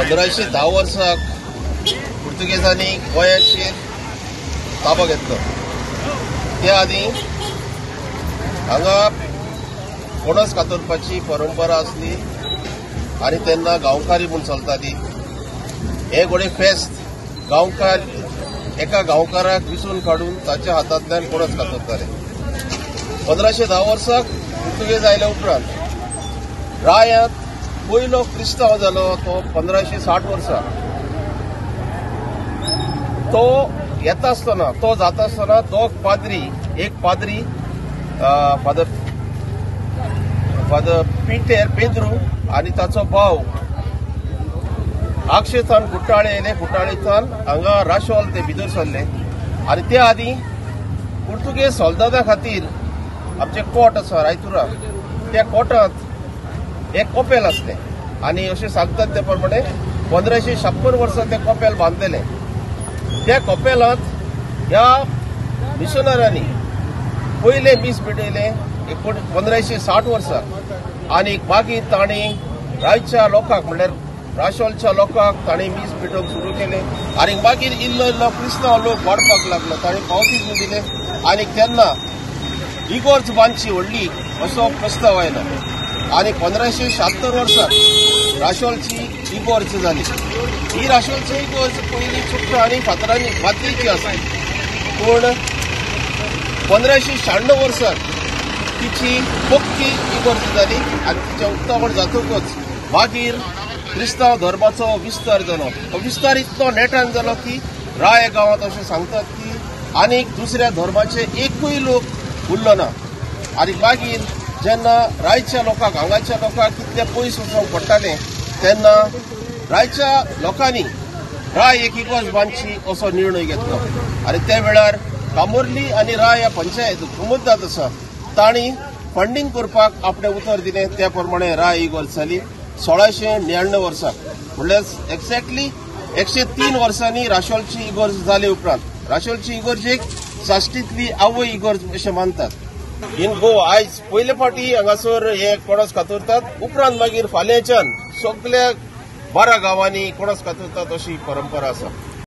1510 वर्साक पुर्तुगेजांनी गोंयाचेर ताबो घेतलो. त्या आदीं हांगा पणस कातरपाची परंपरा आसली आनी तेन्ना गांवकारी म्हूण चलताली. हें घोडे फेस्त गांवकार एका गांवकाराक विसून काडून ताच्या हातांतल्यान पणस कातरताले. 1510 वर्साक पुर्तुगेज आयल्या उपरांत रायांत पयलो क्रिस्तांव जालो तो 1560 वर्सा. तो येता आसतना तो जाता आसतना दोग पाद्री, एक पाद्री फादर पिटर पेद्रू आनी ताचो भाव आगशेथान कुट्टाळे येयले. कुट्टाळेथान हांगा राशोल ते भितर सरले आनी त्या आदीं पुर्तुगेज सोल्दादा खातीर आमचें कोट आसा रायतुरा, त्या कोटांत एक कोपेल आसलें आनी अशें सांगतात ते प्रमाणे 1556 वर्सा तें कोपेल बांदलेलें. त्या कोपेलांत ह्या मिशनरांनी पयलें मीस पेटयलें 1560 वर्सा आनी मागीर तांणी रायच्या लोकांक म्हणल्यार राशोलच्या लोकांक तांणी मीस पेटोवंक सुरू केलें आनी मागीर इल्लो इल्लो क्रिस्तांव लोक वाडपाक लागलो. तांणी बावतीज्म दिलें आनी तेन्ना इगोर्ज बांदची व्हडली असो प्रस्ताव आयलो आनी 1576 वर्सा राशोलची इगोर्ज जाली. ही राशोलची इगोर्ज पयलीं चुट्टां आनी फातरांनी मातयेची आसली, पूण 1596 वर्सा तिची पक्की इगोर्ज जाली आनी तिचें उक्तावण जातकच मागीर क्रिस्तांव धर्माचो विस्तार जालो. हो विस्तार इतलो नेटान जालो की राय गांवांत अशें सांगतात की आनीक दुसऱ्या धर्माचे एकूय लोक उरलो ना. आनी मागीर जेन्ना रायच्या लोकांक हांगाच्या लोकांक कितले पयस वचूंक पडटालें तेन्ना रायच्या लोकांनी राय एक इगोर्ज बांदची असो निर्णय घेतलो आनी त्या वेळार कामुर्ली आनी राय ह्या पंचायत कुमुद्दात आसा तांणी फंडींग करपाक आपणें उतर दिलें. त्या प्रमाणे राय इगोर्ज जाली 1699 वर्सा, म्हणल्यार एक्झॅक्टली 103 वर्सांनी राशोलची इगोर्ज जाले उपरांत राशोलची इगोर्ज एक साश्टींतली आवय इगोर्ज अशें मानतात. इन गोवा आयज पयले फावटी हांगासर हे पणस कातरतात, उपरांत मागीर फाल्यांच्यान सगल्या 12 गांवांनी पणस कातरतात अशी परंपरा आसा.